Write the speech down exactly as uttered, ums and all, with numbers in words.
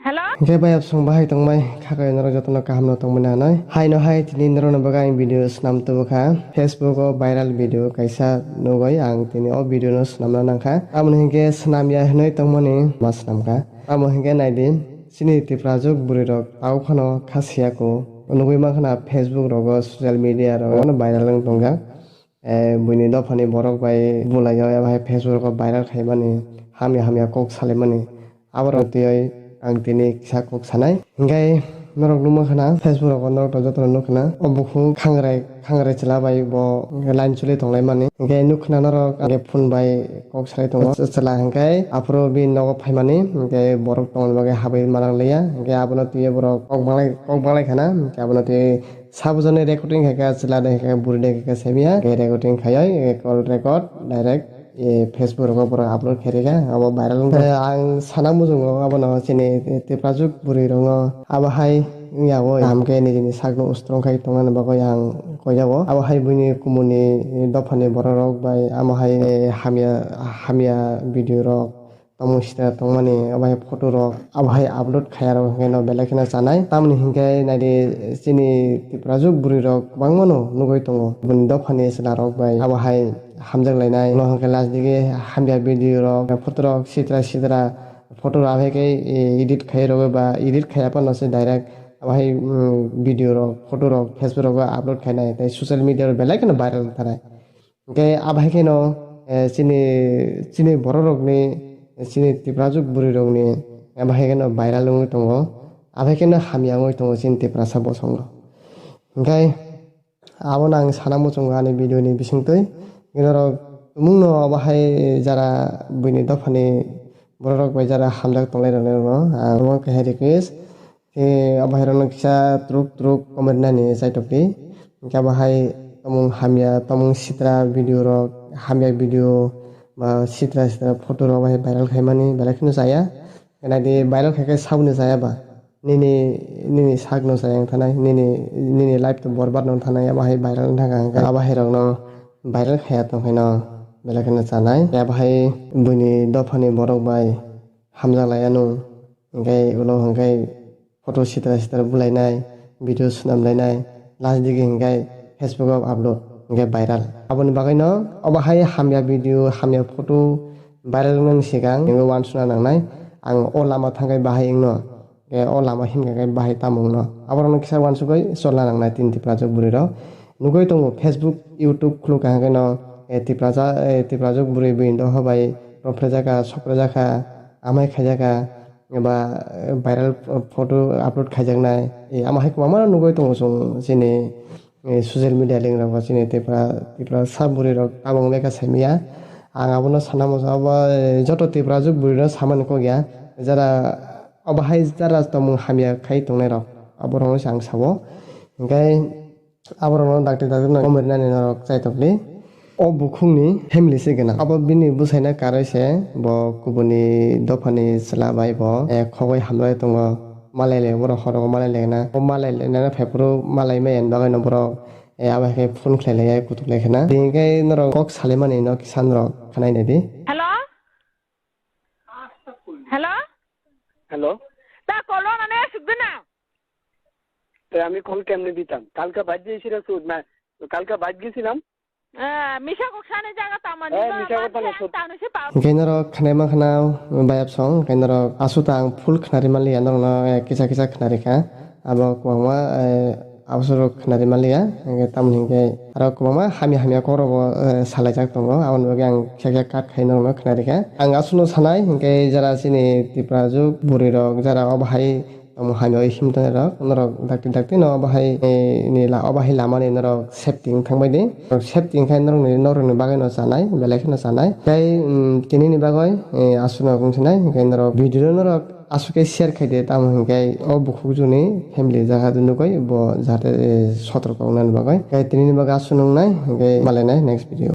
Hello? Hwnkhe bai absong bahai tongmai, khakai norok jotono kaham no tongmani anai. Haino hai tini norokno bagwi ang video swnam tubu kha. Facebook o viral video kaisa nugwi ang tini o video no swnamna nangkha. Tamoni hinkhe swnamya hinwi tongmani ma swnamkha. Tamo hinkhe naidi, chini Tiprajwk bwrwi rok tau phano kha siya ko. Nugwi mankha na Facebook rogo, social media rogo viral wng tongkha. Eh, buini dophani borok bai bulai o eba hai Facebook rogo viral khaimani, hamya hamya kok salaimani. Aborok twiwi ang tini kisa kok sanai. Hinkhe norok nukma khana Facebook rogo norok jotono nukha na. O bukhuk khangrai, khangrai chwla bai bo line choli tonglaimani. Hinkhe nukha na norok, hinkhe phone bai kok salai tongo. Chwla hinkhe aphuru bini nogo phaimani, hinkhe borok tongmani bagwi habwi manang liya. Hinkhe abono twiwi borok kok banglai, kok banglai khana. Hinkhe abono twiwi sabujani recording khaikha, chwla de khaikha, buri de khaikha, semiya. Hinkhe recording khaiwi, hinkhe call record direct, eh, Facebook rogo borok upload khairikha, abo viral wngkha. Eh, ang sana muchungo abono chini Tiprajwk bwrwi rokno abo hai wngya bo kaham khe nijini sakno ustrong khai tongnani bagwi ang koijago. Abo hai buini kumuni dophani borok rok bai amo hai, eh, hamya, hamya video rok tongmung sitra tongmani abo hai photo rok abo hai upload khaiya rok hwnkhe no belai kheno chanai. Tamoni hinkhe naidi chini Tiprajwk bwrwi rok kwbangma no nugwi tongo. Bini dophani chwla rok bai abo hai hamjak lainai. Ulo hinkhe last digi hamya video rok, photo rok sitra sitra photo rok abo hai khe, eh, edit khai rogwi ba edit khaiya phano se direct abo hai, mm, video rok, photo rok Facebook rogo upload khainai tei social media rok belai kheno viral wngthanai. Hinkhe abo hai kheno, eh, chini, chini borok rokni, chini Tiprajwk bwrwi rokni abo hai kheno viral wngwi tongo. Abo hai kheno hamya wngwi tongo chini Tiprasa bosongo. Hinkhe abono ang sana muchungo ani video ni bisingtwi. Norok tumungno abo hai jara buini dophani borok rok bai jara hamjak tonglai rokno ang omo kaisa request. Khe abo hai rokno kisa truk truk comment nani chaitok di. Hinkhe abo hai tomung hamya, tomung sitra video rok, hamya video ba sitra sitra photo rok bai viral khaimani belai kheno chaya. Naidi viral khaikhe saboni chaya ba. Nini, nini sakno chaya wng thanai, nini, nini life to borbad wng thanai, abo hai viral wng thangkha hinkhe abo hai rokno viral khaiya tongkhaino belai kheno chanai. Abo hai buini dophani borok bai hamjak laiya nung. Hinkhe ulo hinkhe photo sitra sitra bulainai, video swnam lainai, last digi hinkhe Facebook o upload, hinkhe viral. Aboni bagwino obo hai hamya video, hamya photo viral wngnani swkang, hinkhe uansukna nangnai, ang o lama thangkhai bahai wngno, hinkhe o lama himkha khe bahai tamo wngno. Aborokno kisa uansukgwi cholna nangnai tini Tiprajwk bwrwirok. Nugwi tongo Facebook, YouTube khulukha hwnkhe no, eh, Tipraja-, eh, Tiprajwk bwrwi buino hobai rophrejakha, soprejakha, amai khaijakha. Eba, eh, viral photo upload khaijaknai. Eh, amo hai kwbangma nugwi tongo chwng chini, eh, social media link rogo chini Tipra, Tiprasa bwrwi rok tabuk wngbaikha saimanya. Ang abono sana muchungo abo, eh, joto Tiprajwk bwrwi rok samani kok ya. Jara obo hai jara tongmung hamya khai tongnai rok. Aborokno se ang sao. Hinkhe aborokno dakti dakti no komrinani norok chaitok di. O bukhukni family se gwnang. Abo bini bwsaina karwi se bo kubuni dophani chwla bai bo, eh, khogwi hamlai tongo. Malai le borok horo malai le na. O malai le na phaiphuru malai maya ni bagwi no borok, eh, abo hai khe phone khlai lai ya kutuk lai khna. Tini khe norok kok salaimani no kisa norok khnai nai di. Hello? Hello? Hello? Ta kolo nane sugduna? তো আমি কল কেমনে দিতাম? কালকে বাদ দিয়েছিলাম তো, না, কালকে বাদ গেছিলাম। Ah, misa kok sani jaga tamani. Eh, ma misa kok manse tano ang sot- tano se pa. Hinkhe norok khnai mankha na, bayap song, hinkhe norok aswk ta ang full khnari manliya, norokno, eh, kisa kisa khnari kha. Abo kwbangma, eh, abosoro khnari manliya, hinkhe tamoni hinkhe aro kwbangma hamya hamya kokrogo, eh, salaijak tongo, aboni bagwi ang kisa kisa cut khai norokno khnari kha. Ang aswkno sanai, hinkhe jara chini Tiprajwk bwrwirok jara obo hai Omo hai no him tongnai rok, norok dakti dakti no obo hai, eh, ni la-, obo hai lama ni norok safety wng thang bai di. Norok safety wng khe norok ni, norok ni bagwi no chanai, belai kheno chanai. Tei, mm, tini ni bagwi, eh, aswk no wng sinai, hinkhe norok video no norok aswk khe share khai di, tamo hinkhe o bukhuk juni family jaga nugwi bo jate, eh, sotorko wng nani bagwi. Tei tini ni bagwi aswk no wng nai, hinkhe malai nai next video.